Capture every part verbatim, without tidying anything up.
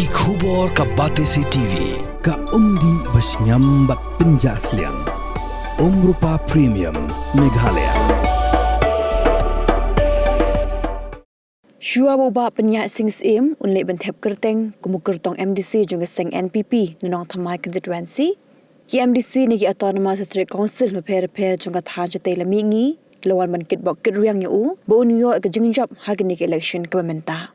Ki khubor ka Batesi T V, ka umdih ba shngiam bad pynjah sliang. Umrupa Premium, Meghalaya. Shuwa ba u Bah Pynïaid Sing Syiem un leit ban thep kyrteng kum u kyrtong M D C jong ka seng N P P na Nongthymmai Constituency, ki M D C na ki Autonomous District Council bapher bapher jong ka thaiñ shatei la mihngi ki la wan ban kitbok kitrwiang ïa u ba un ïoh ïa ka jingjop ha kane ka election kaba mynta.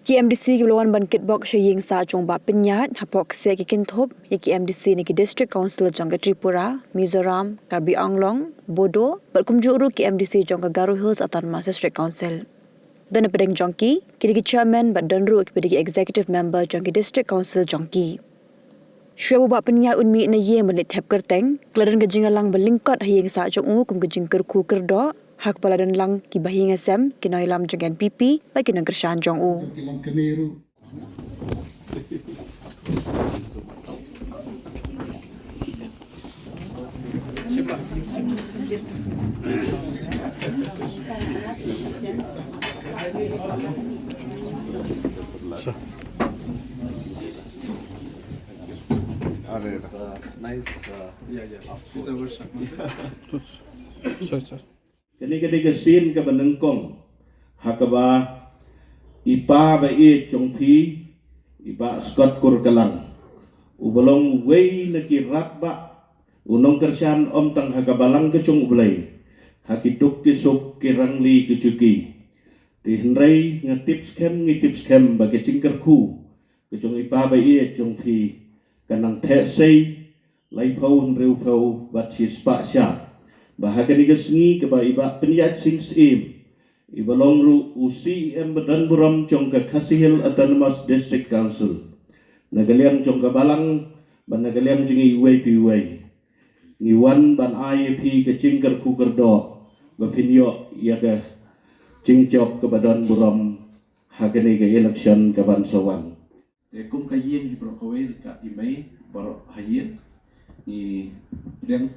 Ki M D C kiba la wan ban kitbok sha ïing sah jong u Bah Pynïaid hapoh kseh ki kynthup ïa ki M D C na ki District Council jong ka Tripura, Mizoram, Karbi Anglong, Bodo bad kumjuh ruh ki M D C jong ka Garo Hills Autonomous District Council. Don na pdeng jong ki ki dei ki chairman bad don ruh kiba dei ki executive member jong ki District Council jong ki. Shuwa ba u Bah Pynïaid un mih na ïing ban leit thep kyrteng, ka la don ka jingïalang ba lyngkot ha ïing sah jong u kum ka jingkyrkhu kyrdoh ha kaba la don lang ki bahaïing hasem, ki nongïalam jong ka N P P bad ki nongkyrshan jong u. This is, uh, nice, uh, yeah, yeah. This is our shop. Sorry, sir. Kane ka dei ka sien kaba nyngkong ha kaba i pa ba ïeit jong phi, i Bah Scott Kurkalang, uba long uwei na ki radbah, u nongkyrshan ym tang ha ka balang ka jong U Blei, ha ki duk ki suk, ki rangli, ki juki. Te hynrei nga tip skhem, ngi tip skhem ba ka jingkyrkhu ka jong i pa ba ïeit jong phi ka nang theh sei laiphew hynriewphew bad shispah shah, ba ha kane ka sngi kaba i Bah Pynïaid Sing Syiem, iba long ruh u C E M ba donburom jong ka Khasi Hills Autonomous District Council, na ka liang jong ka balang bad na ka liang jong ngi uwei pa uwei, ngi wan ban ai ïa phi ka jingkyrkhu kyrdoh ba phin ïoh ïa ka jingjop kaba donburom ha kane ka election kaban sa wan. Te kum ka ïing hi baroh kawei, ka i mei baroh ha ïing, ngi pdiang.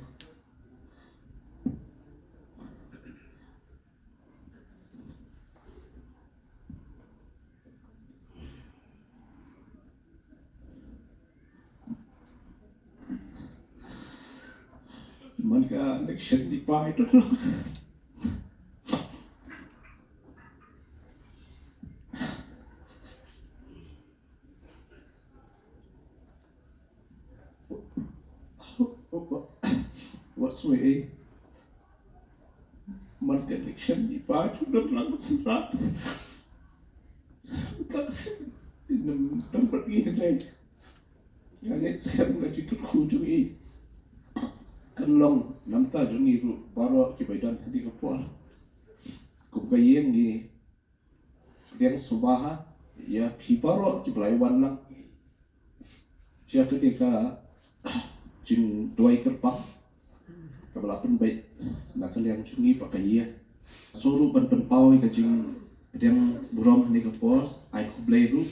Man ka election i pa ito. What's my aim? Man ka election i pa ito don lang sura. Tak sim. Nam nam pergi hynrei. Ïa leit skhem ka jingkyrkhu jong i kan long na bynta jong ngi ruh baroh kiba don ha kane ka por. Kum ka ïing ngi pdiang sngewbha ïa phi baroh kiba la wan lang. Ïa kane ka jingduwai kyrpang kaba la pynbeit na ka liang jong ngi bad ka ïing. Sngewbha ruh ban pynpaw ïa ka jingpdiang burom ha kane ka por, ai khublei ruh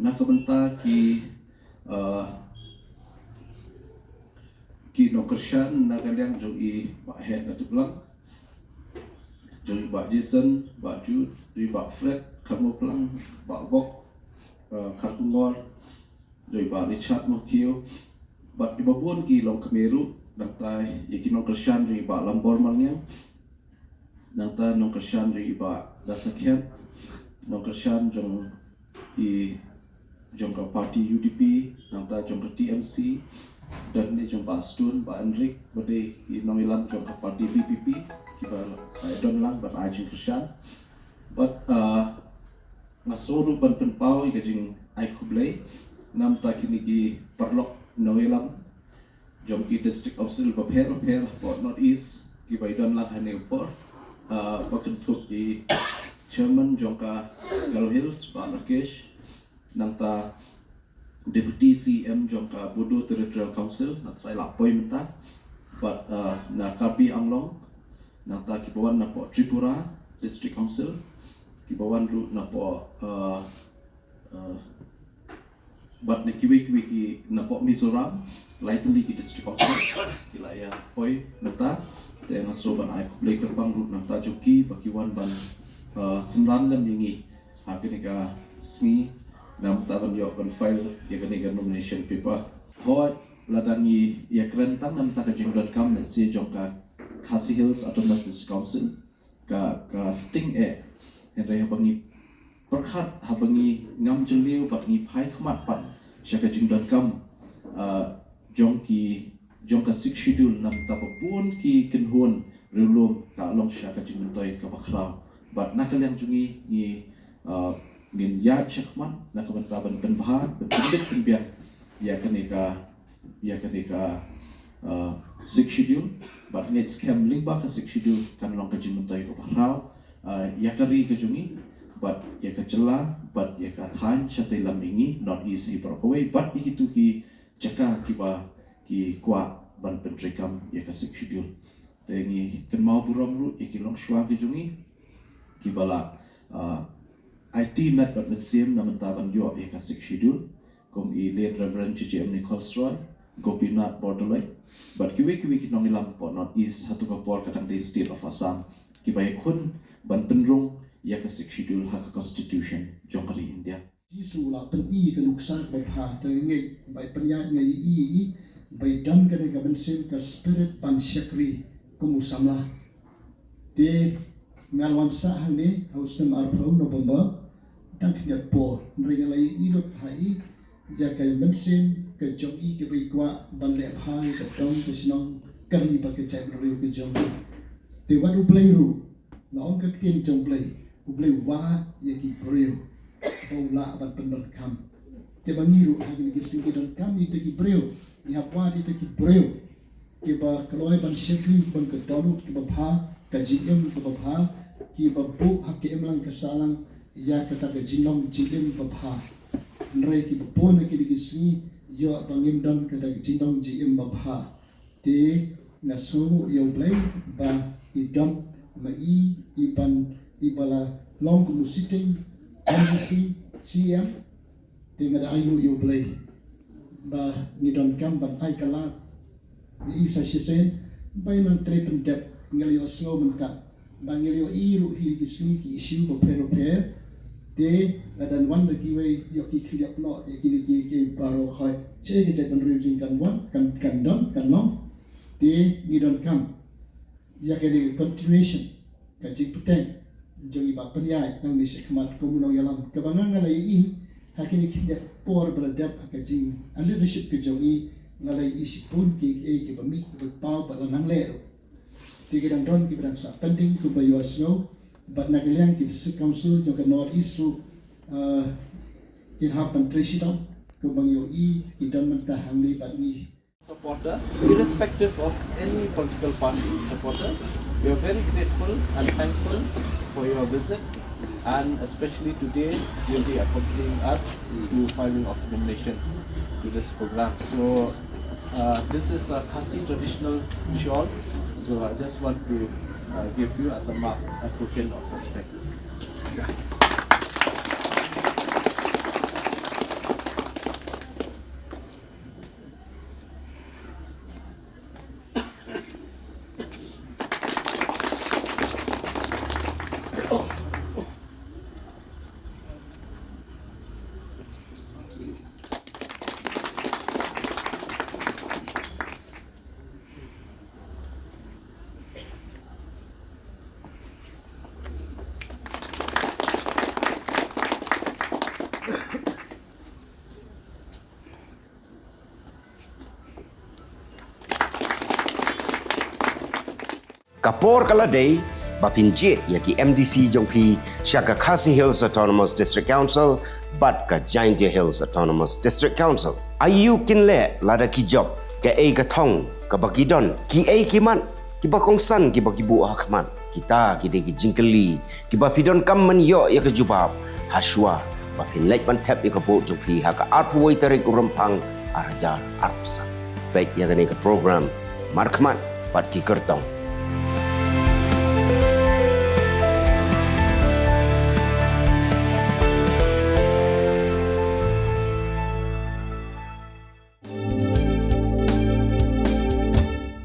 na ka bynta ki, uh, ki nongkyrshan na ka liang jong i Bah Heh Ngatuplang, jong i Bah Jason, Bah Jude, jong i Bah Fred Kharmoplang, Bah Bok, uh, Kharkongor, jong i Bah Richard Mawkhiew, bad kiba bun ki longkmie ruh, nangta ïa ki nongkyrshan jong i Bah Lambor Malngiang, nangta nongkyrshan jong i Bah Dasakhiat, nongkyrshan jong i, jong ka party U D P, nangta jong ka T M C, don ne jong Bah Stone, Bah Enric, bad i nongïalam jong ka party V P P, kiba la don lang ban ai jingkyrshan. Bad, uh, nga sngewbha ruh ban pynpaw ïa ka jingai khublei na bynta kine ki paralok nongïalam jong ki district council bapher bapher hapoh North East kiba don lang ha kane ka por, uh, ba kynthup i chairman jong ka Garo Hills, Bah Rakesh, nangta Deputy C E M jong ka Bodo Territorial Council, na trai la poi mynta, bad, uh, na Karbi Anglong, nangta kiba wan napoh Tripura District Council, kiba wan ruh napoh, uh, uh, bad na kiwei kiwei ki napoh Mizoram, lai tylli ki District Council ki la ïa poi mynta. Te nga sngewbha ban ai khublei kyrpang ruh na bynta jong ki ba ki wan ban, uh, synran lem ïa ngi ha kane ka sngi Na mynta ban ïoh ban file ïa kane ka nomination paper. Hooid, lada ngi ïakren tang na mynta ka jingdonkam lehse jong ka Khasi Hills Autonomous District Council, ka, ka sting eh. Hynrei haba ngi pyrkhat, haba ngi ngam jylliew bad ngi phai khmat pat sha ka jingdonkam, ah, jong ki, jong ka Sixth Schedule na mynta ba bun ki kynhun riewlum ka long sha ka jingmyntoi kaba khraw. Bad na ka liang jong ngi, ngi, ah, ngin ïaid sha khmat na ka bynta ban pynbha, ban pynbit pynbiang ïa kane ka, ïa kane ka, ah, Sixth Schedule. Bad ngi ngeit skhem lyngba ka Sixth Schedule kan long ka jingmyntoi kaba khraw, ah, ïa ka ri ka jong ngi, bad ïa ka jylla, bad ïa ka thaiñ shatei lam ïa ngi North East hi baroh kawei, bad ïa kito ki jaka kiba ki kwah ban pyntreikam ïa ka Sixth Schedule. Te ngi kynmaw burom ruh ïa ki longshuwa ki jong ngi kiba la, ah, aiti met bad mynsiem na mynta ban ïoh ïa ka Sixth Schedule, kum i Late Reverend J J M Nichols Roy, Gopinath Bordoloi, bad kiwei kiwei ki nongïalam hapoh North East, hato ka por ka dang dei State of Assam, kiba ïakhun ban pynrung ïa ka Sixth Schedule ha ka Constitution jong ka ri India. Jisu u la pyni ka nuksa kaba bha, te ngi ngeit ba i pynïaid, ngi ïohi, ïohi ba i don kane ka mynsiem, ka spirit ban shakri kum u samla. Te nga la wan sah hangne ha u snem arphew November, dang khyndiat por, hynrei nga la ïohi lut ha i ïa ka mynsiem ka jong i kaba i kwah ban leh bha ïa ka dong ka shnong, ka ri bad ka jaitbynriew ka jong i. Te wat U Blei ruh, nga ong ka ktien jong U Blei, U Blei u wad ïa ki briew ba u lah ban pyndonkam. Te ba ngi ruh ha kine ki sngi ngi donkam ïa kita ki briew, ngi hap wad ïa kita ki briew kiba kloi ban shakri, ban ka dohnud kaba bha, ka jingim kaba bha, kiba buh ha ka imlang ka sahlang ïa kata ka jinglong jingim ba bha. Hynrei kiba bun ha kine ki sngi ïoh ba ngim don kata ka jinglong jingim ba bha. Te nga sngewnguh ïa U Blei ba i don ma i, i ban, iba la long kum u sitting M D C, C M. Te nga da ainguh ïa U Blei ba ngi donkam ban ai ka lad ïa i sa shisien ba i nang trei pyndep. Nga la ïohsngew mynta ba ngi la ïohi ruh ha kine ki sngi ki issue bapher bapher. Te lada wan da kiwei ïoh ki khlieh noh ïa kine ki, ki baroh khoit. Shaei ka jaitbynriew jong ngi kan wan, kan, kan don, kan long. Te ngi donkam ïa kane ka continuation, ka jingpyrshang jong i Bah Pynïaid nangne shakhmat kum u nongïalam, kaba nga, nga la ïohi ha kine ki khyndiat por ba la dep ha ka jing, ha leadership ka jong i, nga la ïohi shibun kiei kiei kiba mih kiba paw ba la nang leh ruh. Te ki dang don kiba dang sah pending kumba ïohsngew, bad na ka liang ki District Council jong ka North East ruh, ah, kin hap ban trei shitom kumba ngi ïohi ki don mynta hangne bad ngi. Supporter, irrespective of any political party supporters, we are very grateful and thankful for your visit, and especially today, you'll be accompanying us to filing of nomination to this program. So, uh, this is a Khasi traditional shawl, so I just want to, uh, give you as a mark, a token of respect. Ka por ka la dei ba phin jied ïa ki M D C jong phi sha ka Khasi Hills Autonomous District Council bad ka Jaintia Hills Autonomous District Council. Aïu kin leh lada ki jop, kaei ka thong kaba ki don, kiei ki mat kiba kongsan kiba ki buh ha khmat? Kita ki dei ki jingkylli kiba phi donkam ban ïoh ïa ka jubab ha shuwa ba phin leit ban thep ïa ka vote jong phi ha ka arphew wei tarik u Rymphang ar hajar arphew san. Peit ïa kane ka program markhmat bad ki kyrtong.